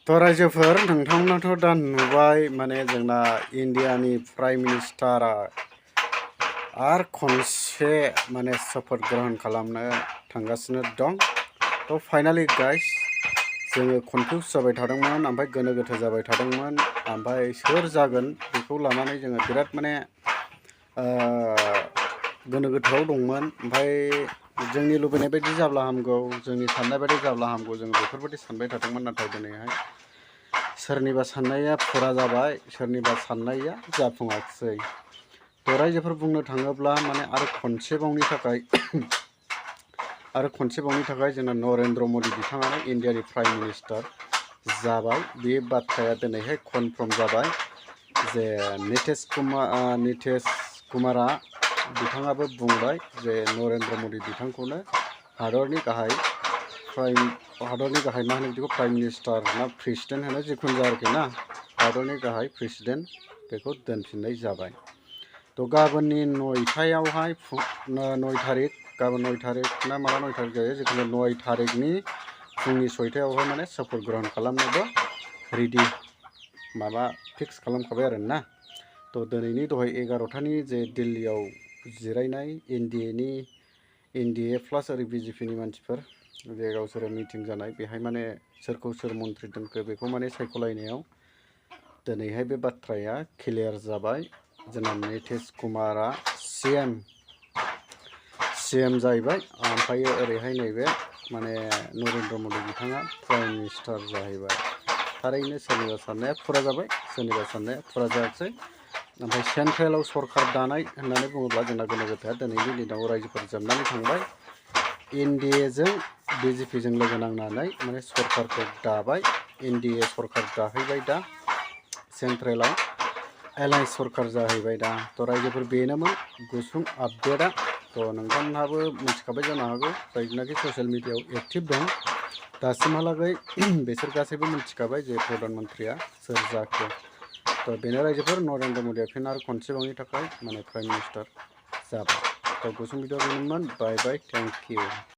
तो रायजोफोर नोंथांमोनाथ' दा नुबाय माने जोंना इन्डियानि प्राइम मिनिस्टारा आर खनसे माने शपथ ग्रहण खालामनो थांगासिनो दं। तो फाइनाली गाइस जोङो कनफिउज जाबाय थादोंमोन, ओमफ्राय गोनो गोथो जाबाय थादोंमोन, ओमफ्राय सोर जागोन बेखौ लानानै जोङो बिराद माने गोनो गोथोआव दंमोन। ओमफ्राय जोंनि लुबैनाय बायदि जाब्ला हामगौ, जोंनि साननाय बायदि जाब्ला हामगौ, जों बेफोरबायदि सानबाय थादोंमोन। नाथाय दिनैहाय सोरनिबा साननाया फुरा जाबाय, सोरनिबा साननाया जाफुङाखिसै। तो रायजोफोर बुंनो थाङोब्ला माने आरो खनसेबावनि थाखाय जोंना नरेन्द्र मदि बिथाङानो इन्डियानि प्राइम मिनिस्टार जाबाय। बे बाथ्राया दिनैहाय कनफार्म जाबाय जे नितीश कुमारा बिथाङाबो बुंबाय जे नरेन्द्र मदि बिथांखौनो हादरनि गाहाय मा होनो बिदिखौ प्राइम मिनिस्टार ना प्रेसिडेन्ट होनो, जिखुनु जाया आरोखि ना, हादरनि गाहाय प्रेसिडेन्ट बेखौ दोनफिननाय जाबाय। तो गाबोननि 9टायावहाय 9 तारिख, गाबोन 9 तारिख ना माला 9 तारिख जायो, जिखुनु 9 तारिखनि फुंनि 6टायावहाय माने शपथ ग्रहण खालामनोबो रेडि माबा फिक्स खालामखाबाय आरो ना। तो दिनैनि दहाय 11टानि जे दिल्लीयाव जिरायनाय एनडिए प्लास आरो बिजेपिनि मानसिफोर जे गावसोर मिटिं जानाय, बेहाय माने सोरखौ सोर मन्थ्रि दोनखो बेखौ माने सायख'लायनायाव दिनैहाय बे बाथ्राया क्लियार जाबाय। जोंना नितीश कुमारा सीएम जाहैबाय, ओमफ्राय ओरैहाय नैबे माने नरेन्द्र मदि बिथाङा प्राइम मिनिस्टार जाहैबाय। थारैनो सोरनिबा साननाया फुरा जाबाय, सोरनिबा साननाया फुरा जायाखिसै। ओमफ्राय सेन्ट्रेलाव सरकार दानाय होननानै बुङोब्ला जोंना गोनो गोथोआ दिनैनि दिनाव रायजोफोर जोबनानै थांबाय। एनडिएजों बिजेपिजों लोगो नांनानै माने सरकारखौ दाबाय। एनडिए सरकार दाहैबाय दा, सेन्ट्रेलाव एलायन्स सरकार जाहैबाय दा। तो रायजोफोर बेनोमोन गुसुं आपडेटआ। तो नोंथांमोनहाबो मिथिखाबाय जानो हागौ, जायनाखि ससियेल मिडियायाव एक्टिभ दं दासिमहालागै बिसोर गासैबो मिथिखाबाय जे प्रधान मन्त्रिया सोर जाखो। तो बेनो रायजोफोर, नरेन्द्र मदिया फिन आरो खनसेबावनि थाखाय माने प्राइम मिनिस्टार जाबाय। तो गुसुं भिडिअ बेनोमोन। बाय बाय, थेंक इउ।